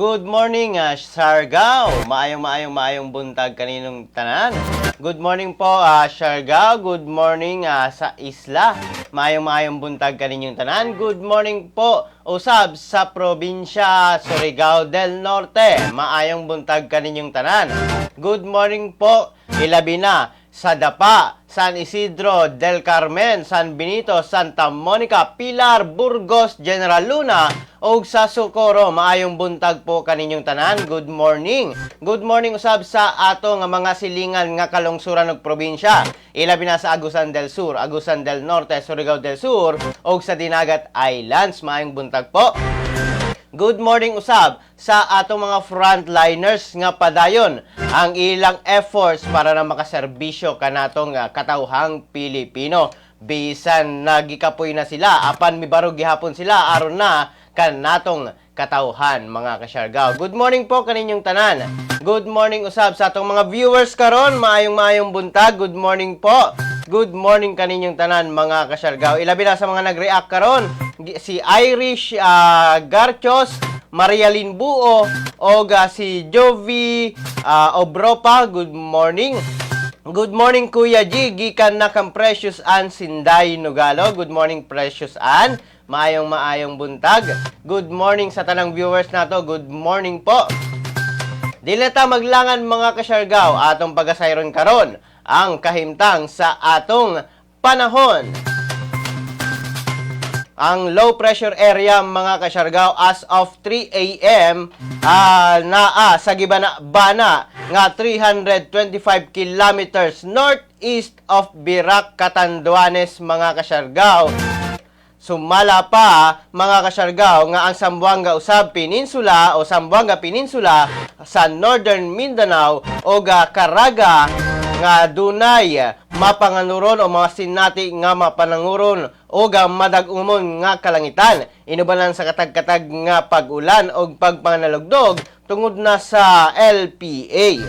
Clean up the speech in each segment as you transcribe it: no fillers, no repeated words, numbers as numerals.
Good morning, Siargao. Maayong maayong maayong buntag kaninyong tanan. Good morning po, Siargao. Good morning sa isla. Maayong maayong buntag kaninyong tanan. Good morning po usab sa probinsya Surigao del Norte. Maayong buntag kaninyong tanan. Good morning po, ilabi na sa Dapa, San Isidro del Carmen, San Benito, Santa Monica, Pilar, Burgos, General Luna, ug sa Socorro. Maayong buntag po kaninyong tanan. Good morning. Good morning usab sa ato nga mga silingan nga kalungsuran ug probinsya. Ilabi na sa Agusan del Sur, Agusan del Norte, Surigao del Sur, ug sa Dinagat Islands. Maayong buntag po. Good morning usab sa atong mga frontliners nga padayon ang ilang efforts para na makaserbisyo kanatong katawhang Pilipino. Bisan nagikapoy na sila, apan mibarog gihapon sila aron na kanatong katawhan, mga kasyargaw. Good morning po kaninyong tanan. Good morning usab sa atong mga viewers karon, maayong maayong buntag. Good morning po. Good morning kaninyong tanan, mga kasyargaw. Ilabi na sa mga nag-react karon, si Irish Garchos, Maria Lynn Buo, o si Jovi Obropa. Good morning. Good morning, Kuya G. Gikan na kang Precious Ann Sinday Nogalo. Good morning, Precious Ann. Maayong maayong buntag. Good morning sa tanang viewers nato. Good morning po. Dili ta maglangan, mga kasyargaw, atong pagasayron karon ang kahimtang sa atong panahon. Ang low pressure area, mga kasyargaw, as of 3 a.m. Naa sa Gibana Bana nga 325 kilometers northeast of Virac, Catanduanes, mga kasyargaw. Sumala pa, mga kasyargaw, nga ang Zamboanga usab Peninsula o Zamboanga Peninsula sa Northern Mindanao o ga Caraga nga dunay mapanganuron o mga sinati nga mapananguron o ga madag-umon nga kalangitan inubanan sa katag-katag nga pag-ulan o pagpanganalugdog tungod na sa LPA.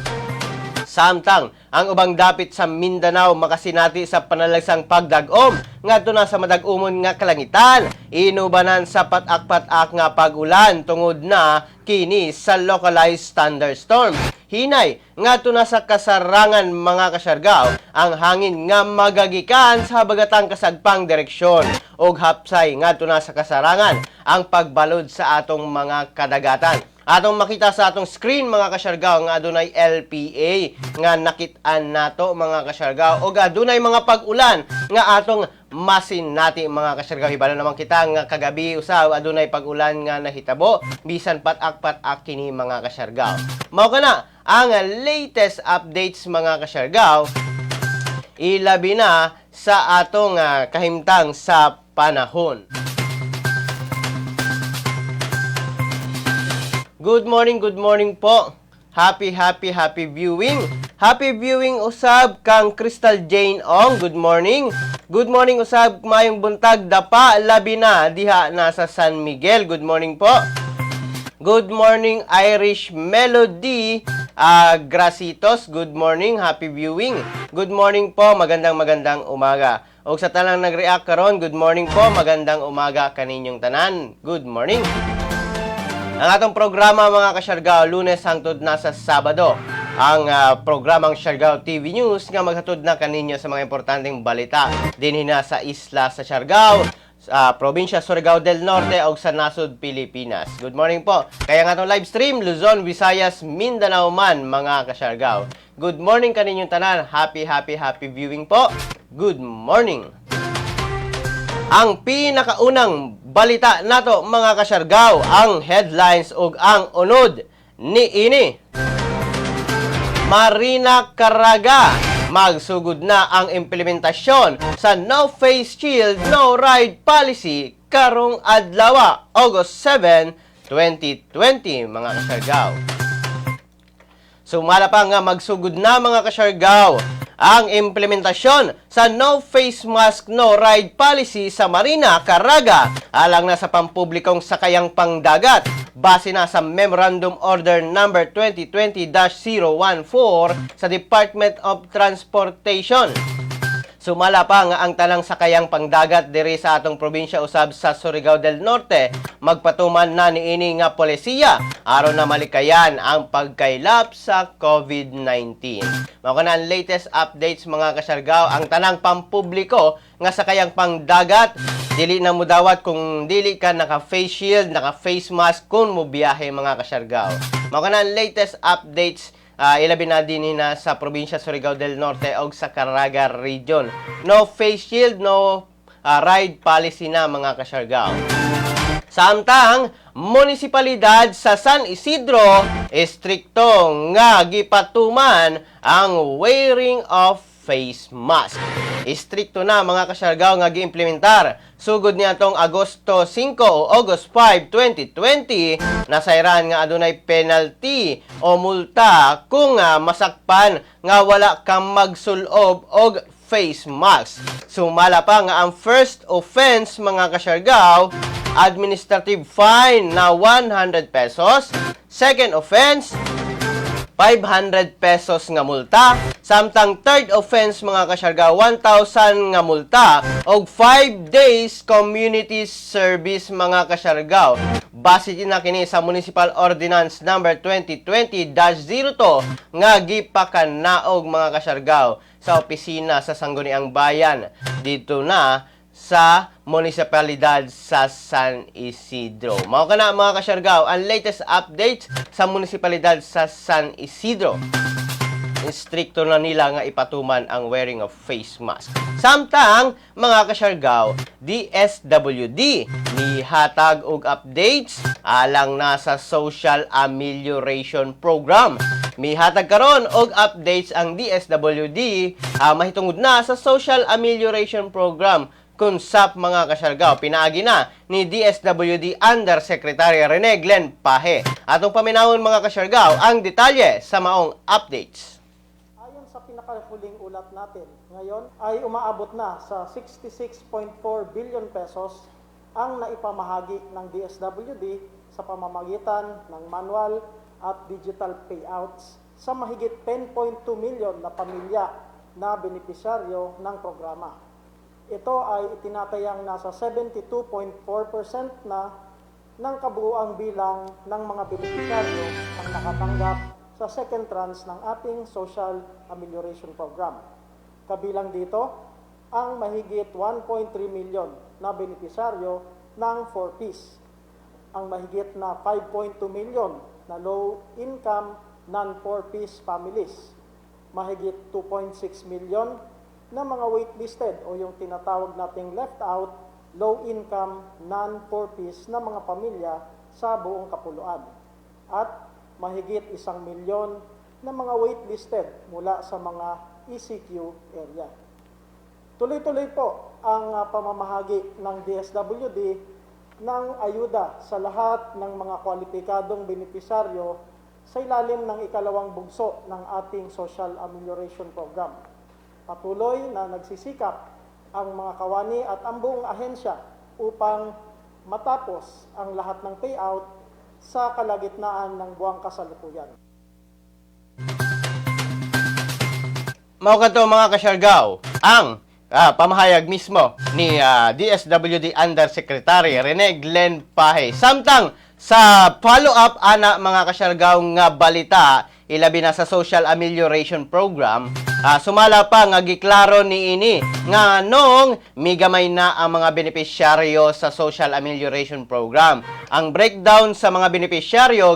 Samtang ang ubang dapit sa Mindanao makasinati sa panalagsang pagdag-om ngadto na sa madag-umon nga kalangitan inubanan sa patak-patak nga pag-ulan tungod na kini sa localized thunderstorms. Hinay ngadto na sa kasarangan, mga kasyargaw, ang hangin nga magagikan sa habagatang kasagpang direksyon ug hapsay ngadto na sa kasarangan ang pagbalod sa atong mga kadagatan. Atong makita sa atong screen, mga kasyargaw, nga adunay LPA nga nakit-an nato, mga kasyargaw, ug adunay mga pag-ulan nga atong masinati, mga kasyargaw. Hibalo naman kita nga kagabi usab adunay pag-ulan nga nahitabo bisan patak-patak kini, mga kasyargaw. Mao kana ang latest updates, mga kasyargaw, ilabi na sa atong kahimtang sa panahon. Good morning po. Happy, happy, happy viewing. Happy viewing usab kang Crystal Jane Ong. Good morning. Good morning usab, mayong buntag Dapa, Labina diha nasa San Miguel. Good morning po. Good morning, Irish Melody Gracitos. Good morning, happy viewing. Good morning po, magandang magandang umaga. Og sa tanang nag-react karon, good morning po, magandang umaga kaninyong tanan. Good morning. Ang atong programa, mga kasyargao, Lunes hangtod na sa Sabado. Ang programang Siargao TV News nga maghatod na kaninyo sa mga importanteng balita dinhi na sa isla sa Siargao, sa probinsya Surigao del Norte ug sa nasod Pilipinas. Good morning po. Kaya nga atong live stream Luzon, Visayas, Mindanao man, mga kasyargao. Good morning kaninyong tanan. Happy, happy, happy viewing po. Good morning. Ang pinakaunang balita nato, mga kasyargaw, ang headlines ug ang unod ni ini. Marina Caraga, magsugod na ang implementasyon sa no face shield, no ride policy karong adlaw, August 7, 2020, mga kasyargaw. Sumala pa nga magsugod na, mga kasyargaw, ang implementasyon sa no face mask, no ride policy sa Marina Caraga alang na sa pampublikong sakayang pangdagat base na sa Memorandum Order number 2020-014 sa Department of Transportation. Sumala pa nga ang tanang sakayang pangdagat diri sa atong probinsya usab sa Surigao del Norte Magpatuman na niini nga polisiya aron na malikayan ang pagkaylap sa COVID-19. Mao kana ang latest updates, mga Kasyargao. Ang tanang pampubliko nga sakayang pangdagat, dili na mudawat kung dili ka naka face shield, naka face mask kung mo biyahe, mga Kasyargao. Mao kana ang latest updates, ilabi na din na sa probinsya Surigao del Norte o sa Caraga Region. No face shield, no ride policy na, mga Kasyargao. Samtang munisipalidad sa San Isidro, estrikto nga gipatuman ang wearing of face mask. Estrikto na, mga Kasyargao, nga giimplementar sugod niadtong Agosto 5 o August 5, 2020. Nasayran nga adunay penalty o multa kung masakpan nga wala kang magsulob og face mask. Sumala pa nga ang first offense, mga Kasyargao, administrative fine na 100 pesos. Second offense, 500 pesos nga multa. Samtang third offense, mga Kasyargao, 1,000 nga multa og 5 days community service, mga Kasyargao. Base din na kini sa Municipal Ordinance number 2020-02 nga gipakanaog, mga Kasyargao, sa opisina sa Sangguniang Bayan dito na sa munisipalidad sa San Isidro. Mao kana, mga Kasyargao, ang latest updates sa munisipalidad sa San Isidro. Strikto na nila nga ipatuman ang wearing of face mask. Samtang, mga Kasyargao, DSWD nihatag og updates alang na sa Social Amelioration Program. Mihatag karon og updates ang DSWD mahitungod na sa Social Amelioration Program kung SAP, mga Kasyargao. Pinaagi na ni DSWD Undersecretary Rene Glenn Paje. Atong paminawon, mga Kasyargao, ang detalye sa maong updates. Ayon sa pinakahuling ulat natin, ngayon ay umaabot na sa 66.4 billion pesos ang naipamahagi ng DSWD sa pamamagitan ng manual at digital payouts sa mahigit 10.2 million na pamilya na benepisyaryo ng programa. Ito ay itinatayang nasa 72.4% na ng kabuuang bilang ng mga benepisyaryo ang nakatanggap sa second tranche ng ating Social Amelioration Program. Kabilang dito ang mahigit 1.3 million na benepisyaryo ng 4Ps, ang mahigit na 5.2 million na low-income non-4Ps families, mahigit 2.6 million na mga waitlisted o yung tinatawag nating left out low-income non-4Ps na mga pamilya sa buong kapuluan at mahigit 1 milyon na mga waitlisted mula sa mga ECQ area. Tuloy-tuloy po ang pamamahagi ng DSWD ng ayuda sa lahat ng mga kwalipikadong benepisyaryo sa ilalim ng ikalawang bugso ng ating Social Amelioration Program. Patuloy na nagsisikap ang mga kawani at ang buong ahensya upang matapos ang lahat ng payout sa kalagitnaan ng buwang kasalukuyan. Mao kadto, mga Kasyargao, ang pamahayag mismo ni DSWD Undersecretary Rene Glenn Paje. Samtang sa follow-up ana, mga Kasyargao, nga balita ilabi na sa Social Amelioration Program, sumala pa nga giklaro niini nga nung migamay na ang mga benepisyaryo sa Social Amelioration Program. Ang breakdown sa mga benepisyaryo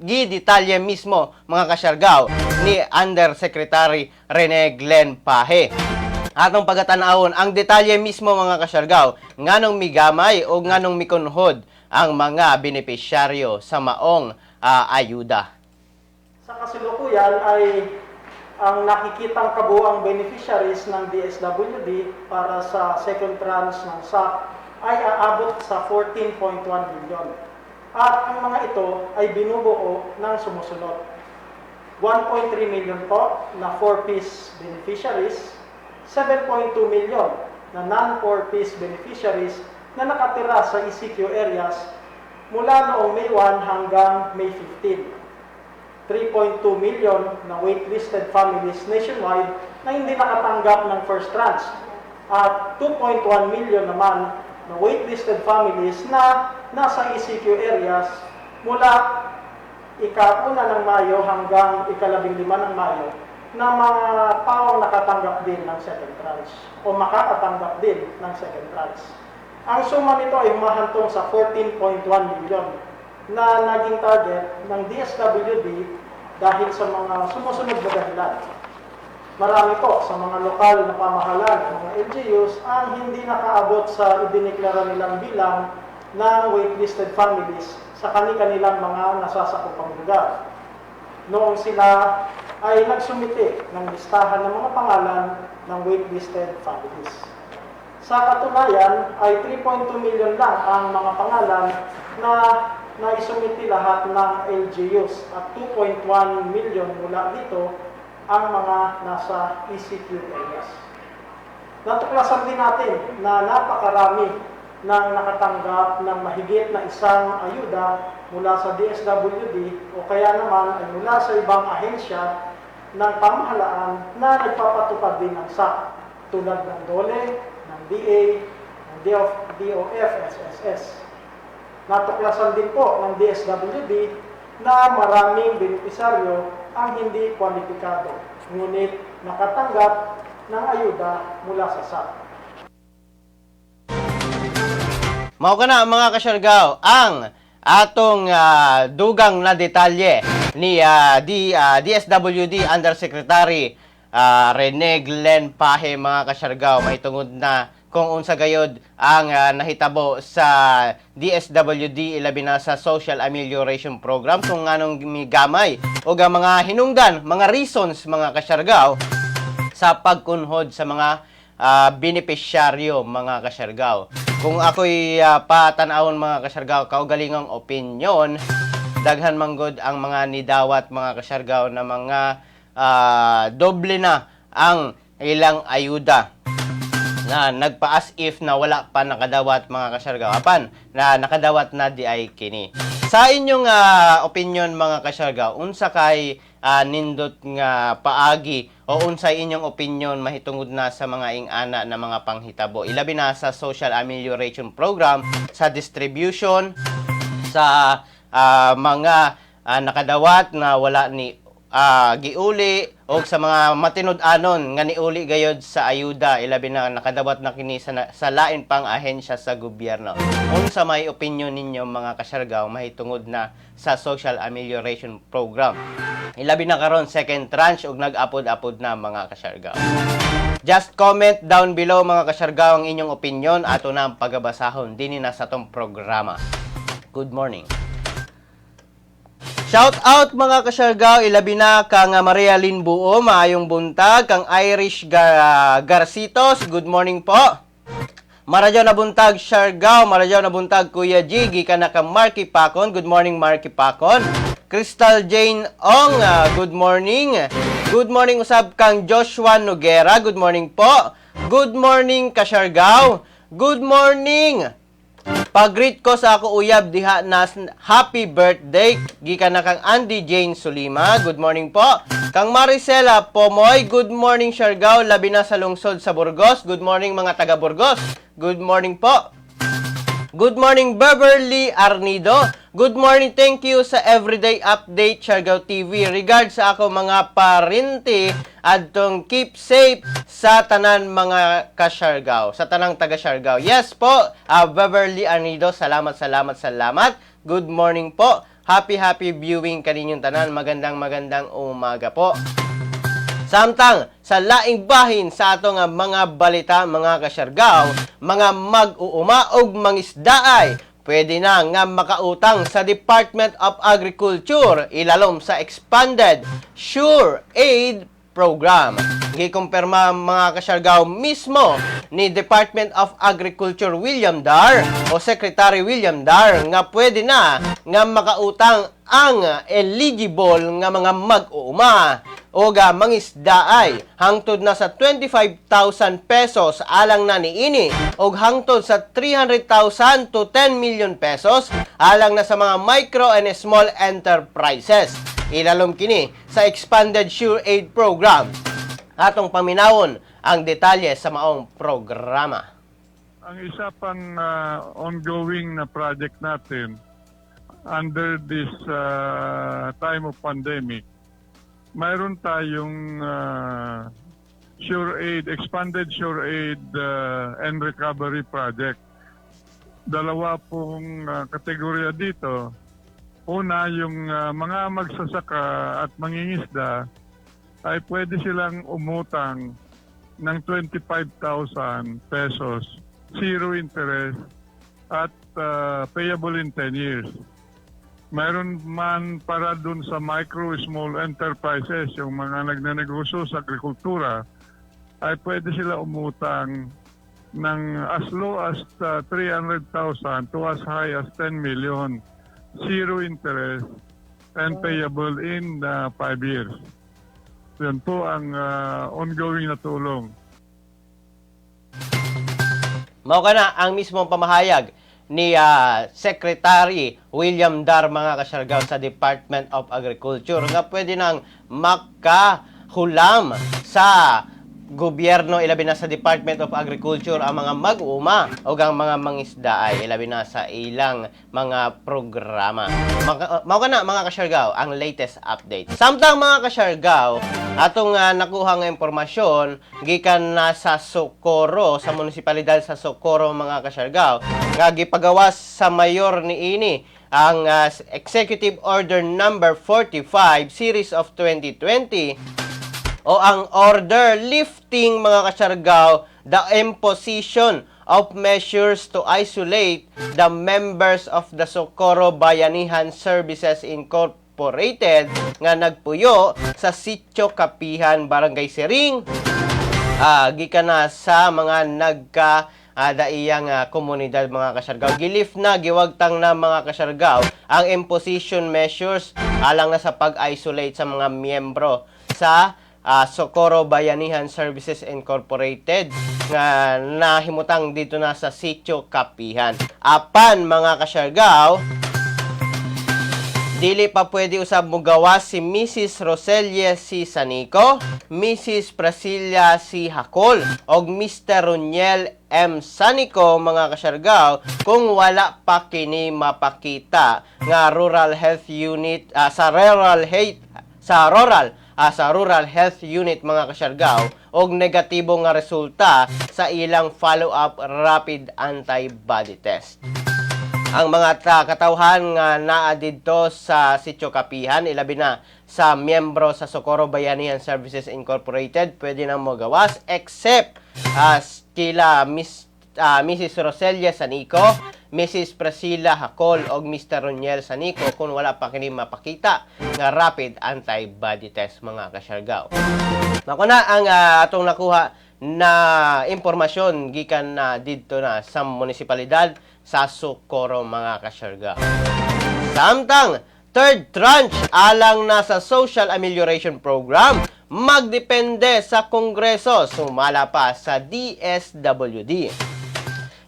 gidetalye mismo, mga Kasyargao, ni Undersecretary Rene Glenn Paje. Atong pagatanawon ang detalye mismo, mga Kasyargao, nganong migamay o nganong mikunhod ang mga benepisyaryo sa maong ayuda. Sa kasalukuyan ay ang nakikitang kabuang beneficiaries ng DSWD para sa second tranche ng SAP ay aabot sa 14.1 billion. At ang mga ito ay binubuo ng sumusunod: 1.3 million po na 4Ps beneficiaries, 7.2 million na non-4Ps beneficiaries na nakatira sa ECQ areas mula noong May 1 hanggang May 15. 3.2 million na waitlisted families nationwide na hindi nakatanggap ng first tranche at 2.1 million naman na waitlisted families na nasa ECQ areas mula ika-1 ng Mayo hanggang ika-15 ng Mayo na mga taong nakatanggap din ng second tranche o makakatanggap din ng second tranche. Ang suma nito ay humahantong sa 14.1 million na naging target ng DSWD dahil sa mga sumusunod na dahilan. Marami po sa mga lokal na pamahalaan, mga LGUs, ang hindi nakaabot sa idineklara nilang bilang ng waitlisted families sa kani-kanilang mga nasasakupang lugar noong sila ay nagsumite ng listahan ng mga pangalan ng waitlisted families. Sa katunayan ay 3.2 million lang ang mga pangalan na naisumite lahat ng LGUs at 2.1 million mula dito ang mga nasa ECQ areas. Natuklasan din natin na napakarami ng nakatanggap ng mahigit na isang ayuda mula sa DSWD o kaya naman ay mula sa ibang ahensya ng pamahalaan na nagpapatupad din ng SAP tulad ng DOLE, ng DA, ng DOF, DOFSSS. Natuklasan din po ng DSWD na maraming benepisaryo ang hindi kwalipikado, ngunit nakatanggap ng ayuda mula sa SAP. Mao kana, mga kasyargaw, ang atong dugang na detalye ni DSWD Undersecretary Rene Glenn Paje, mga kasyargaw, mahitungod na kung unsa gayod ang nahitabo sa DSWD, ilabi na sa Social Amelioration Program, kung nganong migamay o ang mga hinungdan, mga reasons, mga kasyargaw, sa pagkunhod sa mga benepisyaryo, mga kasyargaw. Kung ako'y patanawon, mga kasyargaw, kaugalingong opinion, daghan manggod ang mga nidawat, mga kasyargaw, na mga doble na ang ilang ayuda na nagpa-as if na wala pa nakadawat, mga kasyargaw, apan na nakadawat na di ay kini. Sa inyong opinion, mga kasyargaw, unsa kay nindot nga paagi o unsay inyong opinion mahitungod na sa mga ingana na mga panghitabo, ilabi na sa Social Amelioration Program, sa distribution sa mga nakadawat na wala ni giuli o sa mga matinud-anon nga niuli gayod sa ayuda, ilabi na nakadawat na kini sa lain pang ahensya sa gobyerno? Unsa may opinion ninyo, mga kasyargaw, mahitungod na sa Social Amelioration Program, ilabi na karon second tranche ug nag-apod-apod na, mga kasyargaw? Just comment down below, mga kasyargaw, ang inyong opinion. Ato na ang pagabasahon dinhi na sa atong programa. Good morning. Shout out, mga kasyargaw, ilabi na kang Maria Lynn Buo, maayong buntag, kang Irish Garcitos, good morning po. Maradyaw na buntag, Siargao, maradyaw na buntag, Kuya G, gikan na kang Marky Pacon, good morning, Marky Pacon. Crystal Jane Ong, good morning. Good morning usab kang Joshua Noguera, good morning po. Good morning ka Siargao. Good morning. Pag-greet ko sa ako uyab diha na happy birthday gikan na kang Andy Jane Sulima. Good morning po. Kang Maricela Pomoy, good morning, Siargao, labi na sa lungsod sa Burgos. Good morning, mga taga Burgos. Good morning po. Good morning, Beverly Arnido. Good morning, thank you sa everyday update, Siargao TV. Regards sa ako mga parinti adtong keep safe sa tanan mga ka-Siargao, sa tanang taga Siargao. Yes po, Beverly Arnido, salamat, salamat, salamat. Good morning po. Happy, happy viewing kaninyong tanan. Magandang, magandang umaga po. Samtang sa laing bahin sa atong nga mga balita, mga kasyargaw, mga mag-uuma og mangisdaay pwede na nga makautang sa Department of Agriculture ilalom sa Expanded Sure Aid Program. Gikumpirma, mga kasyargaw, mismo ni Department of Agriculture William Dar o Secretary William Dar nga pwede na nga makautang ang eligible nga mga mag-uuma o ga mangisdaay hangtod na sa 25,000 pesos alang na niini og hangtod sa 300,000 to 10 million pesos alang na sa mga micro and small enterprises. Ilalom kini sa Expanded Sure Aid Program. Atong paminawon ang detalye sa maong programa. Ang isa pang ongoing na project natin under this time of pandemic, mayroon tayong Sure Aid, expanded Sure Aid and Recovery Project. Dalawa pong kategorya dito. Una, yung mga magsasaka at mangingisda ay pwede silang umutang ng ₱25,000, zero interest at payable in 10 years. Mayroon man para dun sa micro small enterprises, yung mga nagnenegosyo sa agrikultura, ay pwede sila umutang ng as low as 300,000 to as high as 10 million. Zero interest and payable in 5 years. Yan po ang ongoing na tulong. Mao kana ang mismong pamahayag ni Secretary William Dar, mga kasyargaw, sa Department of Agriculture nga pwede nang makahulam sa gobyerno, ilabi na sa Department of Agriculture, ang mga mag-uuma o ang mga mangisda ay ilabi na sa ilang mga programa. Mao kana, mga kasyargaw, ang latest update. Samtang, mga kasyargaw, atong nakuha nga impormasyon gikan na sa Socorro, sa munisipalidad sa Socorro, mga kasyargaw, nga gipagawas sa mayor niini ang Executive Order Number 45 series of 2020 o ang order lifting, mga kasyargaw, the imposition of measures to isolate the members of the Socorro Bayanihan Services Incorporated nga nagpuyo sa Sitio Kapihan, Barangay Siring, gikan na sa mga nagka daiyang komunidad, mga kasyargaw. Gilift na, giwagtang na, mga kasyargaw, ang imposition measures alang na sa pag-isolate sa mga miyembro sa Socorro Bayanihan Services Incorporated nga nahimutang dito na sa Sitio Kapihan. Apan, mga kasyargaw, dili pa pwede usab mugawas si Mrs. Roselia C. Sanico, Mrs. Priscilla C. Hakol, og Mr. Roniel M. Sanico, mga kasyargaw, kung wala pa kini mapakita nga Rural Health Unit sa Rural Health Unit, mga kasyargaw, og negatibo nga resulta sa ilang follow-up rapid antibody test. Ang mga katawhan nga naa didto sa Sitio Kapihan, ilabi na sa miyembro sa Socorro Bayanihan Services Incorporated, pwede nang mogawas except as kila Mrs. Roselia Sanico, Mrs. Priscilla Hakol og Mr. Roniel Sanico kung wala pa kini mapakita nga rapid antibody test, mga kasyargaw. Mao na ang atong nakuha na impormasyon gikan na didto na sa munisipalidad sa Socorro, mga kasyargaw. Samtang, third tranche alang na sa Social Amelioration Program magdepende sa Kongreso, sumala pa sa DSWD.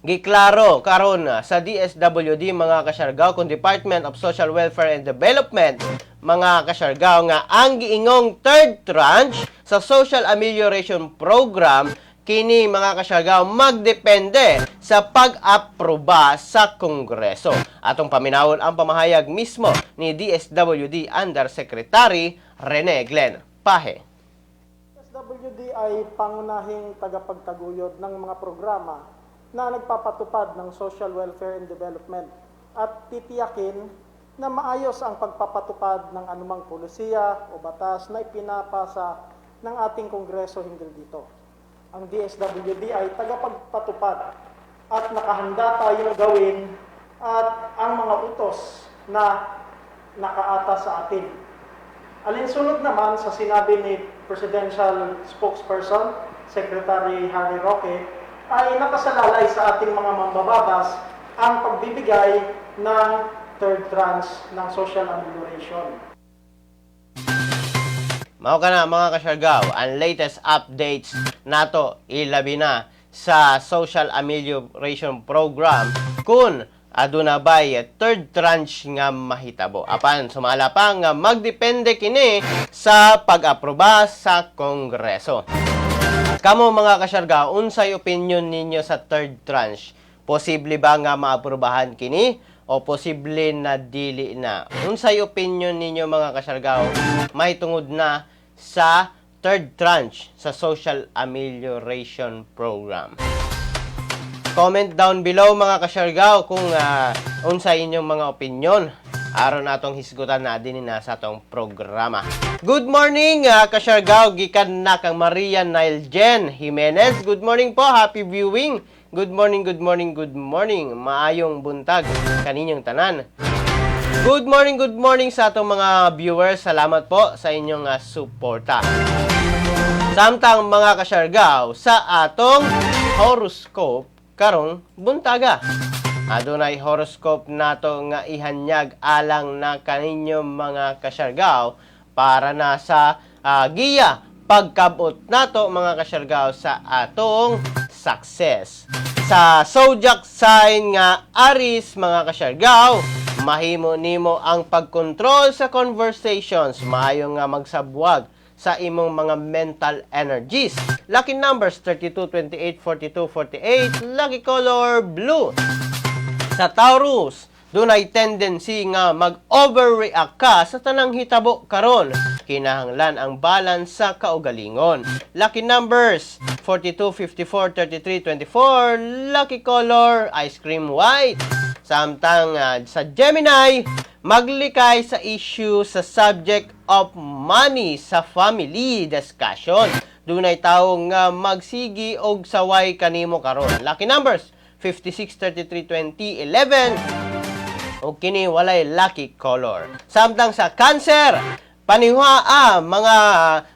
Giklaro karon sa DSWD, mga kasyargaw, kung Department of Social Welfare and Development, mga kasyargaw, nga ang giingong third tranche sa Social Amelioration Program kini, mga kasyargaw, magdepende sa pag-aproba sa Kongreso. Atong paminawon ang pamahayag mismo ni DSWD Undersecretary Rene Glenn Paje. DSWD ay pangunahing tagapagtaguyod ng mga programa na nagpapatupad ng social welfare and development at titiyakin na maayos ang pagpapatupad ng anumang polisiya o batas na ipinapasa ng ating Kongreso hinggil dito. Ang DSWD ay tagapagpatupad at nakahanda tayong gawin at ang mga utos na nakaata sa atin. Alinsunod naman sa sinabi ni Presidential Spokesperson, Secretary Harry Roque, ay nakasalalay sa ating mga mambabatas ang pagbibigay ng third tranche ng social amelioration. Mao kana, mga kasyargaw, ang latest updates nato ilabi na sa Social Amelioration Program kung aduna bay third tranche nga mahitabo. Apan sumala pa nga magdepende kini sa pag-aproba sa Kongreso. Kamo, mga kasyargao, unsay opinion ninyo sa third tranche? Posible ba nga maaprubahan kini o posible na dili na? Unsay opinion ninyo, mga kasyargao, may tungod na sa third tranche sa Social Amelioration Program? Comment down below, mga kasyargao, kung unsay inyong mga opinion aron atong hisgutan na din na sa atong programa. Good morning, kasyargao, gikan na kang Maria Nile Jen Jimenez. Good morning po, happy viewing. Good morning, good morning, good morning. Maayong buntag kaninyong tanan. Good morning sa atong mga viewers. Salamat po sa inyong suporta. Samtang, mga kasyargao, sa atong horoscope karong buntaga. Adunay horoscope nato nga ihanyag alang na kaninyo, mga kasyargao, para na sa giya pagkabot nato, mga kasyargao, sa atong success. Sa zodiac sign nga Aries, mga kasyargao, mahimo nimo ang pagkontrol sa conversations, maayo nga magsabwag sa imong mga mental energies. Lucky numbers 32, 28, 42, 48. Lucky color blue. Sa Taurus, dunay tendency nga mag-overreact ka sa tanang hitabo karon. Kinahanglan ang balance sa kaugalingon. Lucky numbers 42, 54, 33, 24. Lucky color ice cream white. Samtang sa Gemini, maglikay sa issue sa subject of money sa family discussion. Dunay tawo nga magsigi og saway kanimo karon. Lucky numbers 56, 33, 20, 11 o kini walay lucky color. Samtang sa Cancer, paniwaa mga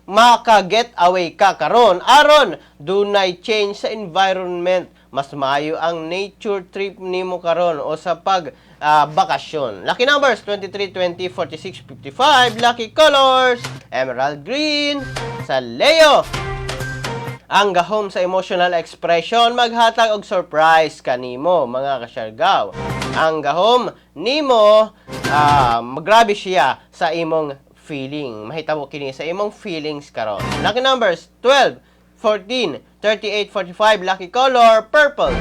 maka-get away ka karon aron dunay change sa environment. Mas maayo ang nature trip nimo karon o sa pag bakasyon. Lucky numbers 23, 20, 46, 55. Lucky colors emerald green. Sa Leo, ang gahom sa emotional expression maghatag og surprise kanimo, mga kasyargaw. Ang gahom nimo magrabe siya sa imong feeling. Mahitabo kini sa imong feelings karon. Lucky numbers 12, 14, 38, 45. Lucky color purple.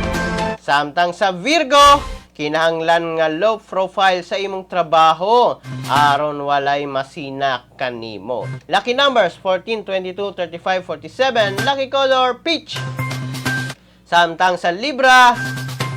Samtang sa Virgo, kinahanglan nga low profile sa imong trabaho aron walay masina kanimo. Lucky numbers 14, 22, 35, 47. Lucky color peach. Samtang sa Libra,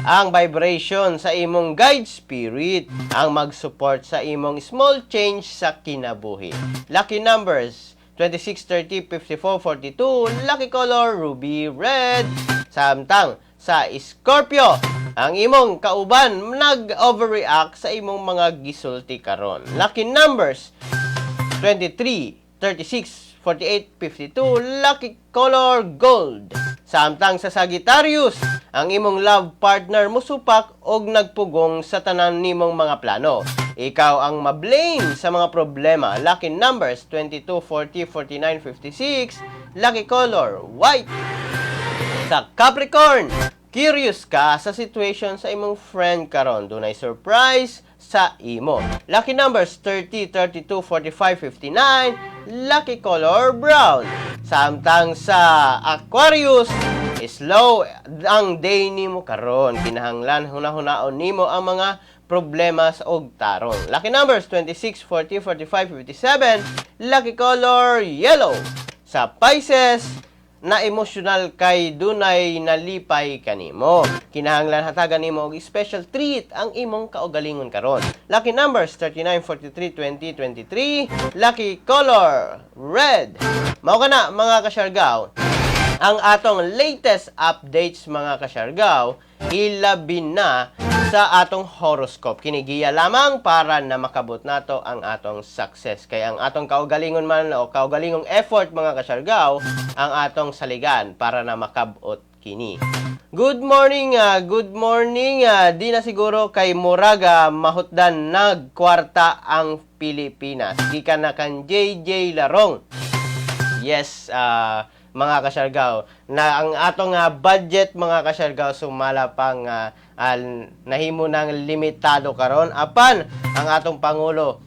ang vibration sa imong guide spirit ang mag-support sa imong small change sa kinabuhi. Lucky numbers 26, 30, 54, 42. Lucky color ruby red. Samtang sa Scorpio, ang imong kauban nag-overreact sa imong mga gisulti karon. Lucky numbers 23, 36, 48, 52. Lucky color gold. Samtang sa Sagittarius, ang imong love partner musupak og nagpugong sa tanan nimong mga plano. Ikaw ang ma-blame sa mga problema. Lucky numbers 22, 40, 49, 56. Lucky color white. Sa Capricorn, curious ka sa situation sa imong friend karon. Dunay surprise sa imo. Lucky numbers 30, 32, 45, 59. Lucky color brown. Samtang sa Aquarius, slow ang day nimo karon. Kinahanglan hunahunahon nimo ang mga problema sa og tarong. Lucky numbers 26, 40, 45, 57. Lucky color yellow. Sa Pisces, na emosyonal kay dunay nalipay kanimo. Kinahanglan hatagan nimo og special treat ang imong kaugalingon karon. Lucky numbers 39, 43, 20, 23. Lucky color red. Mao kana, mga kasyargaw, ang atong latest updates, mga kasyargaw, ilabi na sa atong horoscope. Kinigiya lamang para na makabot nato ang atong success. Kaya ang atong kaugalingon man o kaugalingong effort, mga kasyargaw, ang atong saligan para na makabot kini. Good morning, good morning. Di na siguro kay muraga mahutdan nagkwarta ang Pilipinas. Gikan na kan JJ Larong. Yes, mga kasyargaw, na ang atong budget, mga kasyargaw, sumala pang nahimo ng limitado karon, apan ang atong pangulo,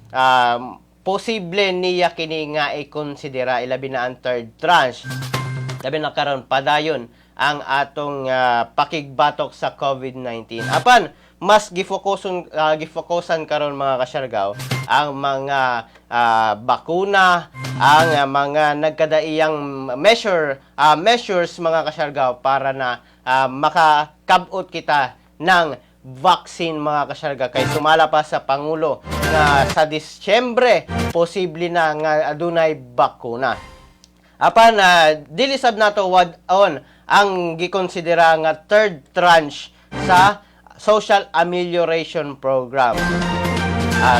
posible niya kini nga ikonsidera, ilabi na ang third tranche. Labi na karon, padayon ang atong pakigbatok sa COVID-19. Apan mas gifokusan karon, mga kasyargaw, ang mga bakuna, ang mga nagkadaiyang measures, mga kasyargaw, para na makakabot kita ng vaccine, mga kasyargaw, kay sumala pa sa pangulo nga sa Disyembre posible na nga adunay bakuna. Apan dili sab nato wad-on ang gikonsidera nga third tranche sa Social Amelioration Program.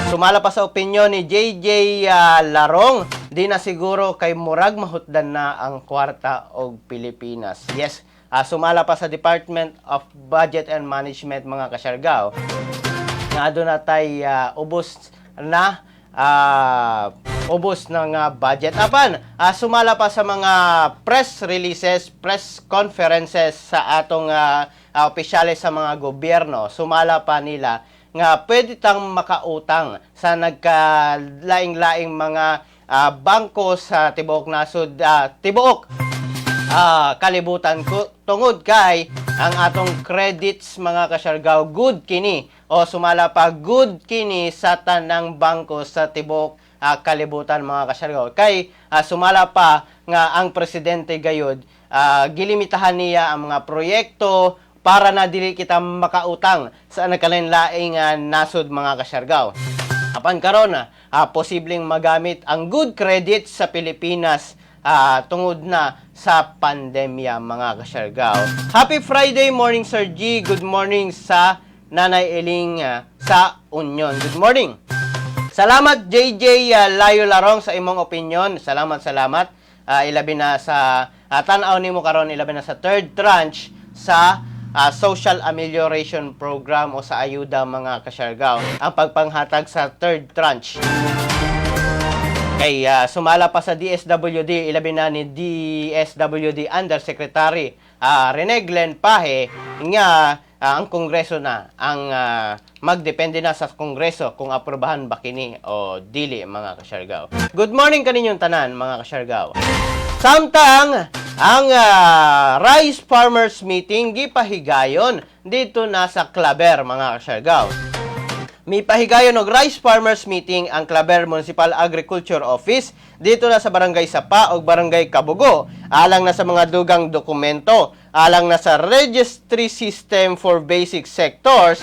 Sumala pa sa opinyon ni JJ Larong, di na siguro kay murag mahutdan na ang kwarta og Pilipinas. Yes, sumala pa sa Department of Budget and Management, mga kasyargaw, nga aduna tay ubos na nga budget. Apan sumala pa sa mga press releases, press conferences sa atong opisyales sa mga gobyerno, sumala pa nila nga pwede tang makautang sa nagkalaing-laing mga bangko sa tibuok nasod, tibuok kalibutan ko, tungod kay ang atong credits, mga kasyargaw, good kini o sumala pa good kini sa tanang bangko sa tibuok kalibutan, mga kasyargaw, kay sumala pa nga ang presidente gayud, gilimitahan niya ang mga proyekto para na dili kita makautang sa nagkalain-laing nasod, mga kasyargaw. Apan karon posibleng magamit ang good credit sa Pilipinas tungod na sa pandemya, mga kasyargaw. Happy Friday morning, Sir G. Good morning sa Nanay Eling sa Union. Good morning. Salamat, JJ Layo Larong, sa imong opinion. Salamat, salamat. Ilabi na sa tan-aw nimo karon, ilabi na sa third tranche sa Social Amelioration Program o sa ayuda, mga kasyargaw. Ang pagpanghatag sa third tranche. Kay sumala pa sa DSWD, ilabi na ni DSWD Undersecretary Rene Glenn Paje nga ang Kongreso na ang magdepende na sa Kongreso kung aprobahan ba kini o dili, mga kasyargaw. Good morning kaninyong tanan, mga kasyargaw. Samtang ang Rice Farmers Meeting gipahigayon dito na sa Claver, mga kasyargaw. Mipahigayon og Rice Farmers Meeting ang Claver Municipal Agriculture Office dito na sa Barangay Sapa ug Barangay Kabugo alang na sa mga dugang dokumento alang na sa Registry System for Basic Sectors.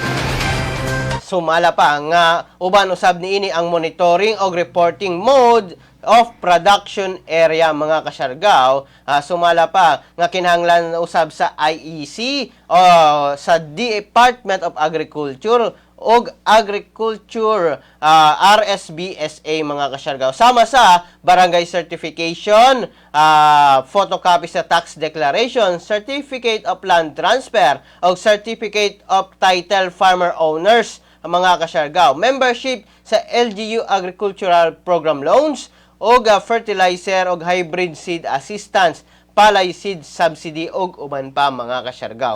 Sumala pa nga uban usab niini ang monitoring og reporting mode of production area, mga kasyargaw. Sumala pa nga kinahanglan usab sa IEC o sa Department of Agriculture og Agriculture RSBSA, mga kasyargaw, sama sa barangay certification, photocopy sa tax declaration, certificate of land transfer o certificate of title farmer owners, mga kasyargaw, membership sa LGU Agricultural Program loans og fertilizer og hybrid seed assistance, palay seed subsidy og uban pa, mga kasyargaw.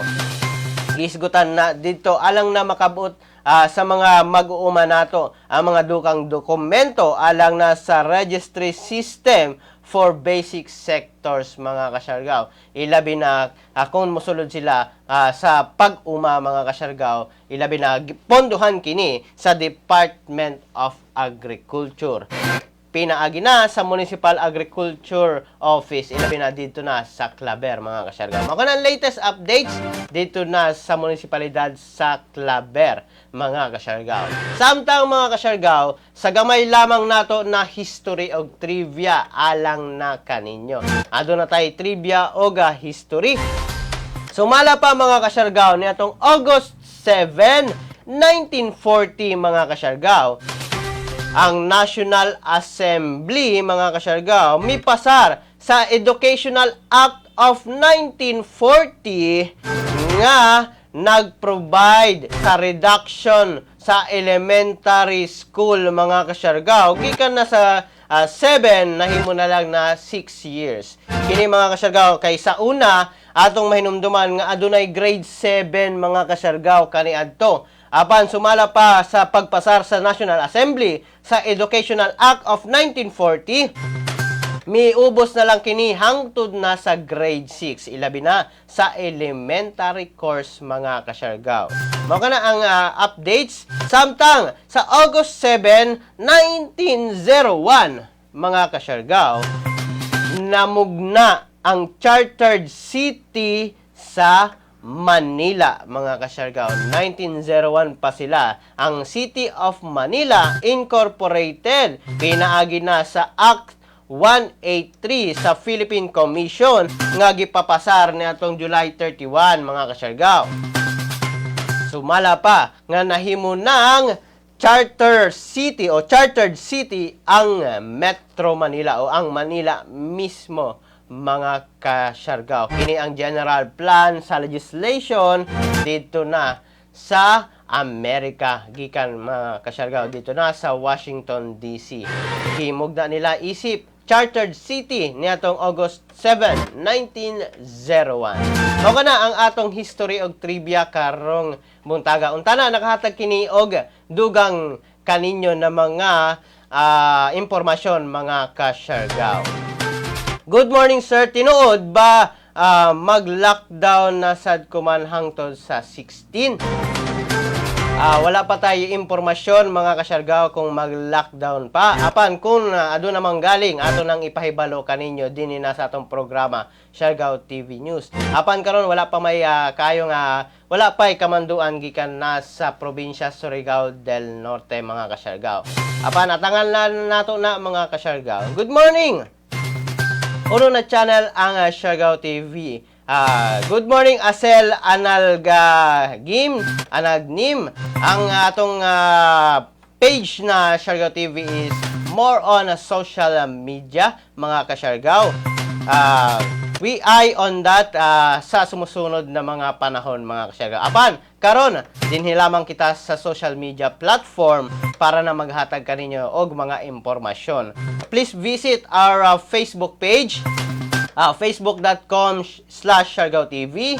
Gihisgutan na dito alang na makabot sa mga mag-uuma nato ang mga dukang dokumento alang na sa Registry System for Basic Sectors, mga kasyargaw. Ilabi na kung mosulod sila sa pag-uma, mga kasyargaw, ilabi na pondohan kini sa Department of Agriculture, pinaagi na sa Municipal Agriculture Office, ilabi na dito na sa Claver, mga kasyargaw. Mao ang latest updates dito na sa munisipalidad sa Claver, mga kasyargaw. Samtang, mga kasyargaw, sa gamay lamang nato na history og trivia alang na kaninyo. Aduna tay trivia og history. Sumala pa, mga kasyargaw, niadtong August 7, 1940, mga kasyargaw, ang National Assembly, mga kasyargaw, mipasar sa Educational Act of 1940 nga nag-provide sa reduction sa elementary school, mga kasyargaw, gikan na sa 7, nahimo na lang na 6 years. Kini, mga kasyargaw, kay sa una atong mahinumduman nga adunay grade 7, mga kasyargaw, kaniadto. Apan sumala pa sa pagpasar sa National Assembly sa Educational Act of 1940, Miubos na lang kini hangtod na sa grade 6, ilabi na sa elementary course, mga kasyargaw. Mao kana ang updates samtang sa August 7, 1901, mga kasyargaw, namugna ang Chartered City sa Manila, mga kasyargaw. 1901 pa sila. Ang City of Manila Incorporated, pinaagi na sa Act 183 sa Philippine Commission nga gipapasar niadtong July 31, mga kasyargaw. Sumala pa nga nahimo ng Charter City o Chartered City ang Metro Manila o ang Manila mismo, mga kasyargaw. Kini ang general plan sa legislation dito na sa Amerika gikan, mga kasyargaw, dito na sa Washington DC. Gimugna nila isip Chartered City niadtong August 7, 1901. Mao kana ang atong history og trivia karong buntaga. Untana nakahatag kini og dugang kaninyo na mga impormasyon, mga kasyargaw. Good morning, sir. Tinuod ba mag-lockdown na sad kuman hangtod sa 16? Wala pa tayo impormasyon, mga kasyargaw, kung mag-lockdown pa. Apan kung aduna namang galing, ato nang ipahibalo kaninyo dinhi na sa atong programa Siargao TV News. Apan karon wala pa may kayo nga wala pa'y kamanduan gikan na sa probinsya Surigao del Norte, mga kasyargaw. Apan atangan na nato na, mga kasyargaw. Good morning! Uno na channel ang Siargao TV. Good morning, Asel Analgagim Anagnim. Ang atong page na Siargao TV is more on social media, mga kasyargaw. We eye on that sa sumusunod na mga panahon, mga kasyargaw. Apan karon dinhi lamang kita sa social media platform para na maghatag kaninyo og mga impormasyon. Please visit our Facebook page, facebook.com/SiargaoTV,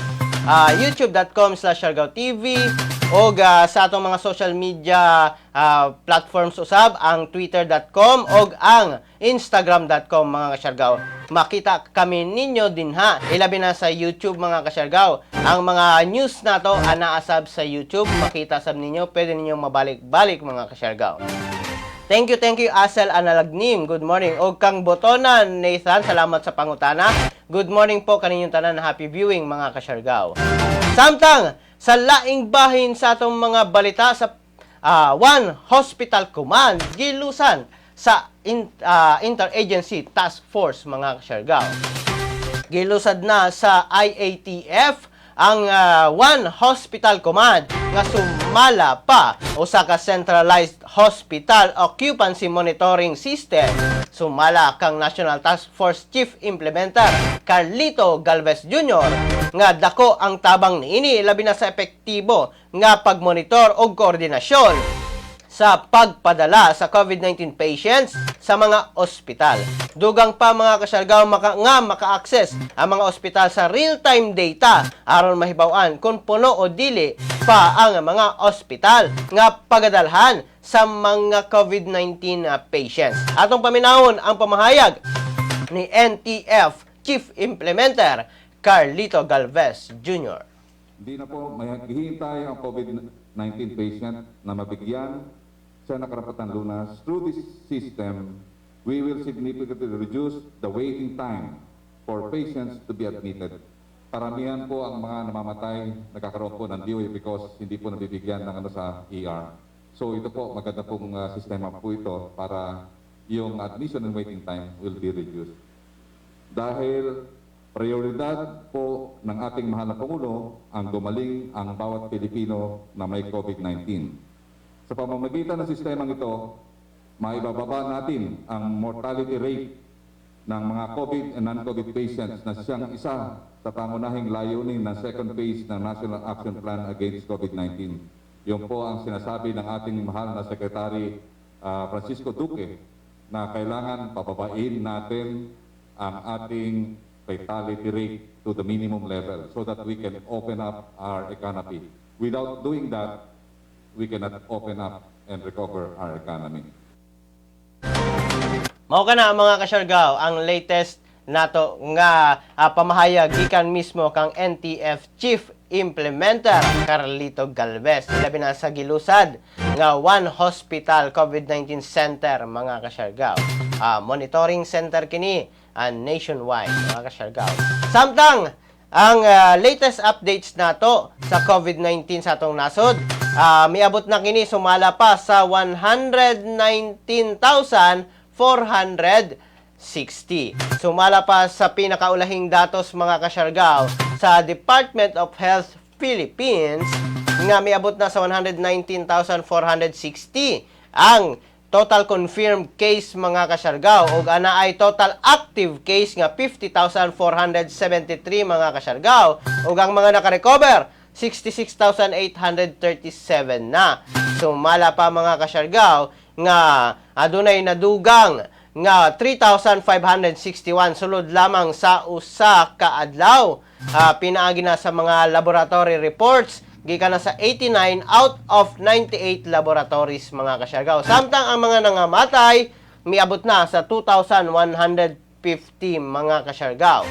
youtube.com/SiargaoTV, o sa atong mga social media platforms usab, ang twitter.com o ang instagram.com, mga kasyargaw. Makita kami ninyo dinha. Ilabi na sa YouTube, mga kasyargaw. Ang mga news nato anaa sab sa YouTube, makita sab ninyo, pwede ninyo mabalik-balik, mga kasyargaw. Thank you, Asel Analagnim. Good morning. O kang Botonan, Nathan, salamat sa pangutana. Good morning po kaninyong tanan. Happy viewing, mga kasyargaw. Samtang, sa laing bahin sa atong mga balita sa One Hospital Command, gilusan sa Interagency Task Force, mga kasyargaw. Gilusad na sa IATF ang One Hospital Command nga sumala pa usa ka centralized hospital occupancy monitoring system. Sumala kang National Task Force Chief Implementer Carlito Galvez Jr. nga dako ang tabang niini, labi na sa epektibo nga pagmonitor og koordinasyon sa pagpadala sa COVID-19 patients sa mga ospital. Dugang pa, mga kasyargaw, nga maka-access ang mga ospital sa real-time data aron mahibaw-an kung puno o dili pa ang mga ospital nga pagadalhan sa mga COVID-19 patients. Atong paminawon ang pamahayag ni NTF Chief Implementer Carlito Galvez Jr. Hindi na po maghihintay ang COVID-19 patient na mabigyan siya ng karapatang lunas. Through this system, we will significantly reduce the waiting time for patients to be admitted. Karamihan po ang mga namamatay, nagkakaroon po ng DOA because hindi po nabibigyan ng ano sa ER. So ito po, maganda pong sistema po ito para yung admission and waiting time will be reduced. Dahil prioridad po ng ating mahal na Pangulo ang gumaling ang bawat Pilipino na may COVID-19. Sa pamamagitan ng sistemang ito, maibababa natin ang mortality rate ng mga COVID and non-COVID patients na siyang isa sa pangunahing layunin ng second phase ng National Action Plan Against COVID-19. Yun po ang sinasabi ng ating mahal na Secretary Francisco Duque na kailangan pababain natin ang ating fatality rate to the minimum level so that we can open up our economy. Without doing that, we cannot open up and recover our economy. Mao kana, mga kasyargaw, ang latest nato nga pamahayag gikan mismo kang NTF Chief Implementer Carlito Galvez, labi na sa gilusad nga One Hospital COVID-19 Center, mga kasyargaw. Monitoring center kini nationwide, mga kasyargaw. Samtang ang latest updates nato sa COVID-19 sa atong nasod, miabot na kini sumala pa sa 119,460. Sumala pa sa pinakaulahing datos, mga kasyargaw, sa Department of Health Philippines nga miabot na sa 119,460 ang total confirmed case, mga kasyargaw, ug ana ay total active case nga 50,473, mga kasyargaw, ug ang mga nakarecover 66,837 na. Sumala pa, mga kasyargaw, nga adunay nadugang nga 3,561 sulod lamang sa usa ka adlaw. Pinaagi na sa mga laboratory reports gikan na sa 89 out of 98 laboratories, mga kasyargaw. Samtang ang mga nangamatay miabot na sa 2,150, mga kasyargaw.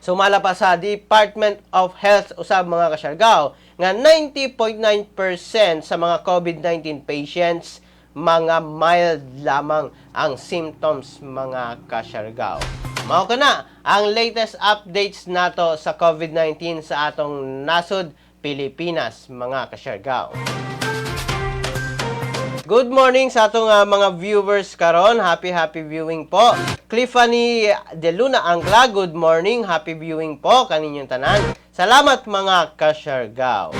Sumala pa sa Department of Health usab, mga kasyargaw, nga 90.9% sa mga COVID-19 patients mga mild lamang ang symptoms, mga kasyargaw. Mao kana ang latest updates nato sa COVID-19 sa atong nasod Pilipinas, mga kasyargaw. Good morning sa atong mga viewers karon. Happy happy viewing po. Cliffany De Luna Angla, good morning. Happy viewing po kaninyong tanan. Salamat, mga kasyargaw.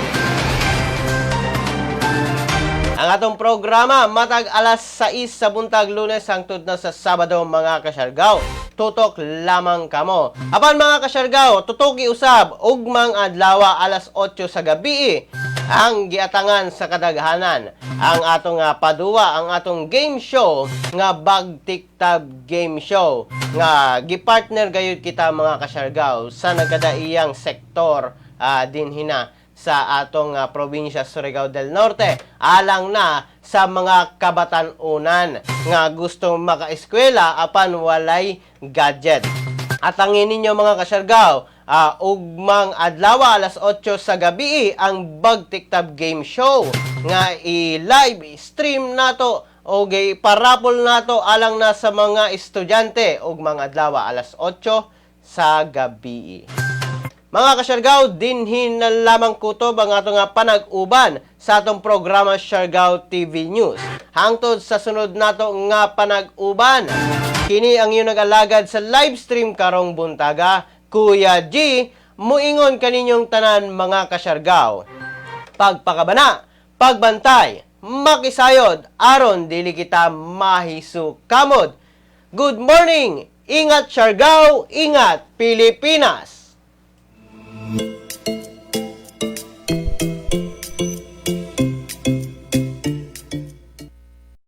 Ang atong programa matag alas 6 sa buntag, Lunes hangtod na sa Sabado, mga kasyargaw. Tutok lamang kamo. Apan, mga kasyargaw, tutoki usab ugmang adlaw alas 8 sa gabi ang giatangan sa kadaghanan. Ang atong paduwa, ang atong game show nga Bagtiktab Game Show nga gipartner gayud kita, mga kasyargaw, sa nagkadaiyang sektor dinhina sa atong probinsya Surigao del Norte alang na sa mga kabatan-unan nga gusto makaeskwela apan walay gadget. Atangin ninyo, mga kasyargaw, ugmang adlaw alas 8 sa gabi ang Bagtiktab Game Show nga i-live stream nato o parapol nato alang na sa mga estudyante ugmang adlaw alas 8 sa gabi. Mga kasyargaw, dinhin na lamang kutob ang atong nga panag-uban sa atong programa Siargao TV News. Hangtod sa sunod nato nga panag-uban. Kini ang iyong nag-alagad sa live stream karong buntaga, Kuya G, muingon kaninyong tanan, mga kasyargaw. Pagpakabana, pagbantay, makisayod, aron dili kita mahisukamod. Good morning! Ingat Siargao, ingat Pilipinas!